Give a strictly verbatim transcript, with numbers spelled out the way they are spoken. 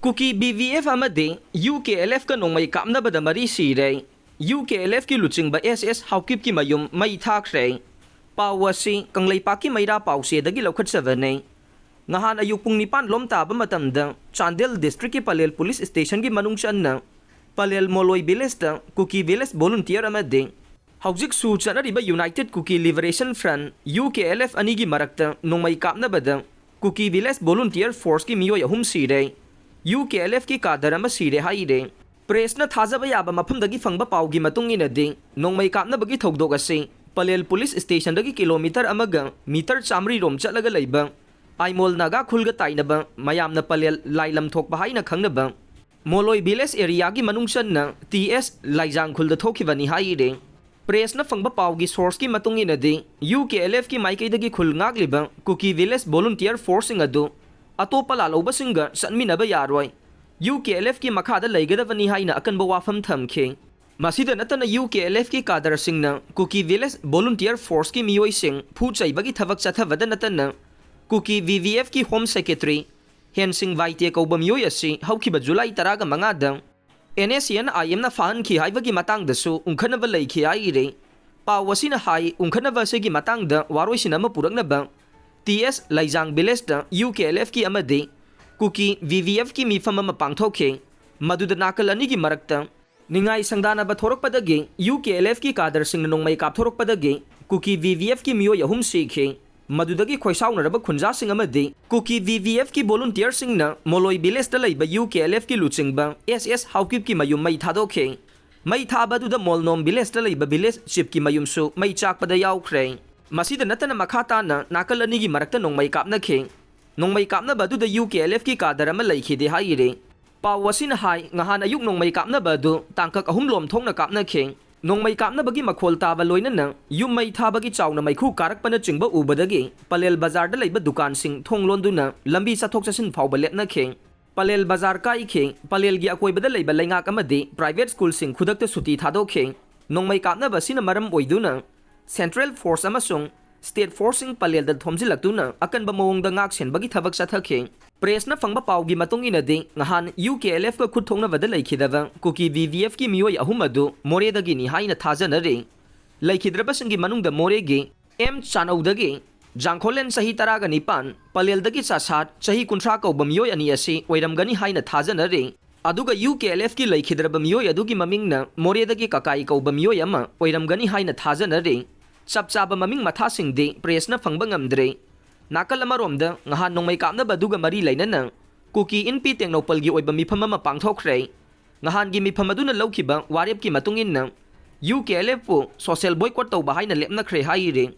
ꯀꯨꯀꯤ B V F ꯑꯃꯗꯤ U K L ꯑꯦꯐꯀ ꯅꯣꯡꯃꯩ ꯀꯥꯞꯅꯕꯗ ꯃꯔꯤ ꯁꯤꯔꯦ꯫ ꯌꯨ ꯀꯦ ꯑꯦꯜ ꯑꯦꯐꯀꯤ ꯂꯨꯆꯤꯡꯕ ꯑꯦꯁ ꯑꯦꯁ ꯍꯥꯎꯀꯤꯞꯀꯤ ꯃꯌꯨꯝ ꯃꯩ ꯊꯥꯈ꯭ꯔꯦ꯫ ꯄꯥꯎ ꯑꯁꯤ ꯀꯪꯂꯩꯄꯥꯛꯀꯤ ꯃꯩꯔꯥ ꯄꯥꯎꯆꯦꯗꯒꯤ ꯂꯧꯈꯠꯆꯕꯅꯤ꯫ ꯉꯍꯥꯟ ꯑꯌꯨꯛ ꯄꯨꯡ ꯅꯤꯄꯥꯟ ꯂꯣꯝ ꯇꯥꯕ ꯃꯇꯝꯗ ꯆꯥꯟꯗꯦꯜ ꯗꯤꯁꯇ꯭ꯔꯤꯛꯀꯤ ꯄꯂꯦꯜ ꯄꯨꯂꯤꯁ ꯁ꯭ꯇꯦꯁꯟꯒꯤ ꯃꯅꯨꯡ ꯆꯟꯅ ꯄꯂꯦꯜ ꯃꯣꯂꯣꯏ ꯚꯤꯂꯦꯖꯇ ꯀꯨꯀꯤ ꯚꯤꯂꯦꯖ ꯚꯣꯂꯨꯟꯇꯤꯌꯔ ꯑꯃꯗꯤ ꯍꯧꯖꯤꯛꯁꯨ ꯆꯠꯅꯔꯤꯕ united Kuki liberation front, U K L F, ꯑꯅꯤꯒꯤ ꯃꯔꯛꯇ ꯅꯣꯡꯃꯩ ꯀꯥꯞꯅꯕꯗ ꯀꯨꯀꯤ ꯚꯤꯂꯦꯖ ꯚꯣꯂꯨꯟꯇꯤꯌꯔ ꯐꯣꯔꯁꯀꯤ ꯃꯤꯑꯣꯏ ꯑꯍꯨꯝ ꯁꯤꯔꯦ꯫ ꯌꯨ ꯀꯦ ꯑꯦꯜ ꯑꯦꯐꯀꯤ ꯀꯥꯗꯔ ꯑꯃ ꯁꯤꯔꯦ ꯍꯥꯏꯔꯦ꯫ ꯄ꯭ꯔꯦꯁꯅ ꯊꯥꯖꯕ ꯌꯥꯕ ꯃꯐꯝꯗꯒꯤ ꯐꯪꯕ ꯄꯥꯎꯒꯤ ꯃꯇꯨꯡ ꯏꯟꯅꯗꯤ, ꯅꯣꯡꯃꯩ ꯀꯥꯞꯅꯕꯒꯤ ꯊꯧꯗꯣꯛ ꯑꯁꯤ ꯄꯂꯦꯜ ꯄꯨꯂꯤꯁ ꯁ꯭ꯇꯦꯁꯟꯗꯒꯤ ꯀꯤꯂꯣꯃꯤꯇꯔ ꯑꯃꯒ ꯃꯤꯇꯔ ꯆꯥꯃꯔꯤ ꯔꯣꯝ ꯆꯠꯂꯒ ꯂꯩꯕ ꯑꯥꯏꯃꯣꯜ ꯅꯥꯒꯥ ꯈꯨꯜꯒ ꯇꯥꯏꯅꯕ, ꯃꯌꯥꯝꯅ ꯄꯂꯦꯜ ꯂꯥꯏꯂꯝ ꯊꯣꯛꯄ ꯍꯥꯏꯅ ꯈꯪꯅꯕ ꯃꯣꯂꯣꯏ ꯚꯤꯂꯦꯖ ꯑꯦꯔꯤꯌꯥꯒꯤ ꯃꯅꯨꯡ ꯆꯟꯅ ꯇꯤ ꯑꯦꯁ ꯂꯥꯏꯖꯥꯡ ꯈꯨꯜꯗ ꯊꯣꯛꯈꯤꯕꯅꯤ ꯍꯥꯏꯔꯦ꯫ ꯄ꯭ꯔꯦꯁꯅ ꯐꯪꯕ ꯄꯥꯎꯒꯤ ꯁꯣꯔꯁꯀꯤ ꯃꯇꯨꯡ ꯏꯟꯅꯗꯤ, ꯌꯨ ꯀꯦ ꯑꯦꯜ ꯑꯦꯐꯀꯤ ꯃꯥꯏꯀꯩꯗꯒꯤ ꯈꯨꯜ ꯉꯥꯛꯂꯤꯕ ꯀꯨꯀꯤ ꯚꯤꯂꯦꯖ ꯚꯣꯂꯨꯟꯇꯤꯌꯔ ꯐꯣꯔꯁꯁꯤꯡ ꯑꯗꯨ ꯑꯇꯣꯞꯄ ꯂꯥꯜꯍꯧꯕꯁꯤꯡꯒ ꯆꯠꯃꯤꯟꯅꯕ ꯌꯥꯔꯣꯏ, ꯌꯨ ꯀꯦ ꯑꯦꯜ ꯑꯦꯐꯀꯤ ꯃꯈꯥꯗ ꯂꯩꯒꯗꯕꯅꯤ ꯍꯥꯏꯅ ꯑꯀꯟꯕ ꯋꯥꯐꯝ ꯊꯝꯈꯤ꯫ ꯃꯁꯤꯗ ꯅꯠꯇꯅ ꯌꯨ ꯀꯦ ꯑꯦꯜ ꯑꯦꯐꯀꯤ ꯀꯥꯗꯔꯁꯤꯡꯅ ꯀꯨꯀꯤ ꯚꯤꯂꯦꯖ ꯚꯣꯂꯨꯟꯇꯤꯌꯔ ꯐꯣꯔꯁꯀꯤ ꯃꯤꯑꯣꯏꯁꯤꯡ ꯐꯨ ꯆꯩꯕꯒꯤ ꯊꯕꯛ ꯆꯠꯊꯕꯗ ꯅꯠꯇꯅ ꯀꯨꯀꯤ ꯚꯤ ꯚꯤ ꯑꯦꯐꯀꯤ ꯍꯣꯝ ꯁꯦꯀ꯭ꯔꯦꯇꯔꯤ ꯍꯦꯟꯁꯤꯡ ꯚꯥꯏꯇꯦ ꯀꯧꯕ ꯃꯤꯑꯣꯏ ꯑꯁꯤ ꯍꯧꯈꯤꯕ ꯖꯨꯂꯥꯏ ꯇꯔꯥꯒ ꯃꯉꯥꯗ ꯑꯦꯟ ꯑꯦꯁ ꯁꯤ ꯑꯦꯟ ꯑꯥꯏ ꯑꯦꯝꯅ ꯐꯥꯍꯟꯈꯤ ꯍꯥꯏꯕꯒꯤ ꯃꯇꯥꯡꯗꯁꯨ ꯎꯪꯈꯠꯅꯕ ꯂꯩꯈꯤ ꯍꯥꯏꯔꯤ꯫ ꯄꯥꯎ ꯑꯁꯤꯅ ꯍꯥꯏ, ꯎꯪꯈꯠꯅꯕ ꯑꯁꯤꯒꯤ ꯃꯇꯥꯡꯗ ꯋꯥꯔꯣꯏꯁꯤꯟ ꯑꯃ ꯄꯨꯔꯛꯅꯕ ꯇꯤ ꯑꯦꯁ ꯂꯩꯖꯥꯡ ꯚꯤꯂꯦꯖꯇ ꯌꯨ ꯀꯦ ꯑꯦꯜ ꯑꯦꯐꯀꯤ ꯑꯃꯗꯤ ꯀꯨꯀꯤ ꯚꯤ ꯚꯤ ꯑꯦꯐꯀꯤ ꯃꯤꯐꯝ ꯑꯃ ꯄꯥꯡꯊꯣꯛꯈꯤ꯫ ꯃꯗꯨꯗ ꯅꯥꯀꯜ ꯑꯅꯤꯒꯤ ꯃꯔꯛꯇ ꯅꯤꯡꯉꯥꯏ ꯁꯪꯗꯥꯅꯕ ꯊꯣꯔꯛꯄꯗꯒꯤ ꯌꯨ ꯀꯦ ꯑꯦꯜ ꯑꯦꯐꯀꯤ ꯀꯥꯗꯔꯁꯤꯡꯅ ꯅꯣꯡꯃꯩ ꯀꯥꯞꯊꯣꯔꯛꯄꯗꯒꯤ ꯀꯨꯀꯤ ꯚꯤ ꯚꯤ ꯑꯦꯐꯀꯤ ꯃꯤꯑꯣꯏ ꯑꯍꯨꯝ ꯁꯤꯈꯤ꯫ ꯃꯗꯨꯗꯒꯤ ꯈꯣꯏꯁꯥꯎꯅꯔꯕ ꯈꯨꯟꯖꯥꯁꯤꯡ ꯑꯃꯗꯤ ꯀꯨꯀꯤ ꯚꯤ ꯚꯤ ꯑꯦꯐꯀꯤ ꯚꯣꯂꯨꯟꯇꯤꯌꯔꯁꯤꯡꯅ ꯃꯣꯂꯣꯏ ꯚꯤꯂꯦꯖꯇ ꯂꯩꯕ ꯌꯨ ꯀꯦ ꯑꯦꯜ ꯑꯦꯐꯀꯤ ꯂꯨꯆꯤꯡꯕ ꯑꯦꯁ ꯑꯦꯁ ꯍꯥꯎꯀꯤꯞꯀꯤ ꯃꯌꯨꯝ ꯃꯩ ꯊꯥꯗꯣꯛꯈꯤ꯫ ꯃꯩ ꯊꯥꯕ ꯑꯗꯨꯗ ꯃꯣꯜꯅꯣꯝ ꯚꯤꯂꯦꯖꯇ ꯂꯩꯕ ꯚꯤꯂꯦꯖ ꯆꯤꯐꯀꯤ ꯃꯌꯨꯝꯁꯨ ꯃꯩ ꯆꯥꯛꯄꯗ ꯌꯥꯎꯈ꯭ꯔꯦ꯫ ꯃꯁꯤꯗ ꯅꯠꯇꯅ ꯃꯈꯥ ꯇꯥꯅ ꯅꯥꯀꯜ ꯑꯅꯤꯒꯤ ꯃꯔꯛꯇ ꯅꯣꯡꯃꯩ ꯀꯥꯞꯅꯈꯤ꯫ ꯅꯣꯡꯃꯩ ꯀꯥꯞꯅꯕ ꯑꯗꯨꯗ ꯌꯨ ꯀꯦ ꯑꯦꯜ ꯑꯦꯐꯀꯤ ꯀꯥꯗꯔ ꯑꯃ ꯂꯩꯈꯤꯗꯦ ꯍꯥꯏꯔꯤ꯫ ꯄꯥꯎ ꯑꯁꯤꯅ ꯍꯥꯏ, ꯉꯍꯥꯟ ꯑꯌꯨꯛ ꯅꯣꯡꯃꯩ ꯀꯥꯞꯅꯕ ꯑꯗꯨ ꯇꯥꯡꯀꯛ ꯑꯍꯨꯝ ꯂꯣꯝ ꯊꯣꯛꯅ ꯀꯥꯞꯅꯈꯤ꯫ ꯅꯣꯡꯃꯩ ꯀꯥꯞꯅꯕꯒꯤ ꯃꯈꯣꯜ ꯇꯥꯕ ꯂꯣꯏꯅꯅ ꯌꯨꯝ ꯃꯩ ꯊꯥꯕꯒꯤ ꯆꯥꯎꯅ ꯃꯩꯈꯨ ꯀꯥꯔꯛꯄꯅꯆꯤꯡꯕ ꯎꯕꯗꯒꯤ ꯄꯂꯦꯜ ꯕꯖꯥꯔꯗ ꯂꯩꯕ ꯗꯨꯀꯥꯟꯁꯤꯡ ꯊꯣꯡ ꯂꯣꯟꯗꯨꯅ ꯂꯝꯕꯤ ꯆꯠꯊꯣꯛ ꯆꯠꯁꯤꯟ ꯐꯥꯎꯕ ꯂꯦꯞꯅꯈꯤ꯫ ꯄꯂꯦꯜ ꯕꯖꯥꯔ ꯀꯥꯏꯈꯤ꯫ ꯄꯂꯦꯜꯒꯤ ꯑꯀꯣꯏꯕꯗ ꯂꯩꯕ ꯂꯩꯉꯥꯛ ꯑꯃꯗꯤ ꯄ꯭ꯔꯥꯏꯚꯦꯠ ꯁ꯭ꯀꯨꯜꯁꯤꯡ ꯈꯨꯗꯛꯇ ꯁꯨꯇꯤ ꯊꯥꯗꯣꯛꯈꯤ꯫ ꯅꯣꯡꯃꯩ ꯀꯥꯞꯅꯕ ꯑꯁꯤꯅ ꯃꯔꯝ ꯑꯣꯏꯗꯨꯅ ꯁꯦꯟꯇ꯭ꯔꯦꯜ ꯐꯣꯔꯁ ꯑꯃꯁꯨꯡ ꯁ꯭ꯇꯦꯠ ꯐꯣꯔꯁꯁꯤꯡ ꯄꯂꯦꯜꯗ ꯊꯣꯝꯖꯤꯜꯂꯛꯇꯨꯅ ꯑꯀꯟꯕ ꯃꯑꯣꯡꯗ ꯉꯥꯛ ꯁꯦꯟꯕꯒꯤ ꯊꯕꯛ ꯆꯠꯊꯈꯤ꯫ ꯄ꯭ꯔꯦꯁꯅ ꯐꯪꯕ ꯄꯥꯎꯒꯤ ꯃꯇꯨꯡ ꯏꯟꯅꯗꯤ, ꯉꯍꯥꯟ ꯌꯨ ꯀꯦ ꯑꯦꯜ ꯑꯦꯐꯀ ꯈꯨꯠ ꯊꯣꯛꯅꯕꯗ ꯂꯩꯈꯤꯗꯕ ꯀꯨꯀꯤ ꯚꯤ ꯚꯤ ꯑꯦꯐꯀꯤ ꯃꯤꯑꯣꯏ ꯑꯍꯨꯝ ꯑꯗꯨ ꯃꯣꯔꯦꯗꯒꯤꯅꯤ ꯍꯥꯏꯅ ꯊꯥꯖꯅꯔꯤ꯫ ꯂꯩꯈꯤꯗ꯭ꯔꯕꯁꯤꯡꯒꯤ ꯃꯅꯨꯡꯗ ꯃꯣꯔꯦꯒꯤ ꯑꯦꯝ ꯆꯥꯅꯧꯗꯒꯤ ꯖꯥꯡꯈꯣꯂꯦꯟ, ꯆꯍꯤ ꯇꯔꯥꯒ ꯅꯤꯄꯥꯟ, ꯄꯂꯦꯜꯗꯒꯤ ꯆꯥꯁꯥꯠ, ꯆꯍꯤ ꯀꯨꯟꯊ꯭ꯔꯥ ꯀꯧꯕ ꯃꯤꯑꯣꯏ ꯑꯅꯤ ꯑꯁꯤ ꯑꯣꯏꯔꯝꯒꯅꯤ ꯍꯥꯏꯅ ꯊꯥꯖꯅꯔꯤ꯫ ꯑꯗꯨꯒ ꯌꯨ ꯀꯦ ꯑꯦꯜ ꯑꯦꯐꯀꯤ ꯂꯩꯈꯤꯗ꯭ꯔꯕ ꯃꯤꯑꯣꯏ ꯑꯗꯨꯒꯤ ꯃꯃꯤꯡꯅ ꯃꯣꯔꯦꯗꯒꯤ ꯀꯀꯥꯏ ꯀꯧꯕ ꯃꯤꯑꯣꯏ ꯑꯃ ꯑꯣꯏꯔꯝꯒꯅꯤ ꯍꯥꯏꯅ ꯊꯥꯖꯅꯔꯤ꯫ ꯆꯞ ꯆꯥꯕ ꯃꯃꯤꯡ ꯃꯊꯥꯁꯤꯡꯗꯤ ꯄ꯭ꯔꯦꯁꯅ ꯐꯪꯕ ꯉꯝꯗ꯭ꯔꯤ꯫ ꯅꯥꯀꯜ ꯑꯃꯔꯣꯝꯗ, ꯉꯍꯥꯟ ꯅꯣꯡꯃꯩ ꯀꯥꯞꯅꯕ ꯑꯗꯨꯒ ꯃꯔꯤ ꯂꯩꯅꯅ ꯀꯨꯀꯤ ꯏꯟꯄꯤ ꯇꯦꯡꯅꯧꯄꯜꯒꯤ ꯑꯣꯏꯕ ꯃꯤꯐꯝ ꯑꯃ ꯄꯥꯡꯊꯣꯛꯈ꯭ꯔꯦ꯫ ꯉꯍꯥꯟꯒꯤ ꯃꯤꯐꯝ ꯑꯗꯨꯅ ꯂꯧꯈꯤꯕ ꯋꯥꯔꯦꯞꯀꯤ ꯃꯇꯨꯡ ꯏꯟꯅ ꯌꯨ ꯀꯦ ꯑꯦꯜ ꯑꯦꯐꯄꯨ ꯁꯣꯁꯤꯌꯦꯜ ꯕꯣꯏꯀꯣꯠ ꯇꯧꯕ ꯍꯥꯏꯅ ꯂꯦꯞꯅꯈ꯭ꯔꯦ ꯍꯥꯏꯔꯤ꯫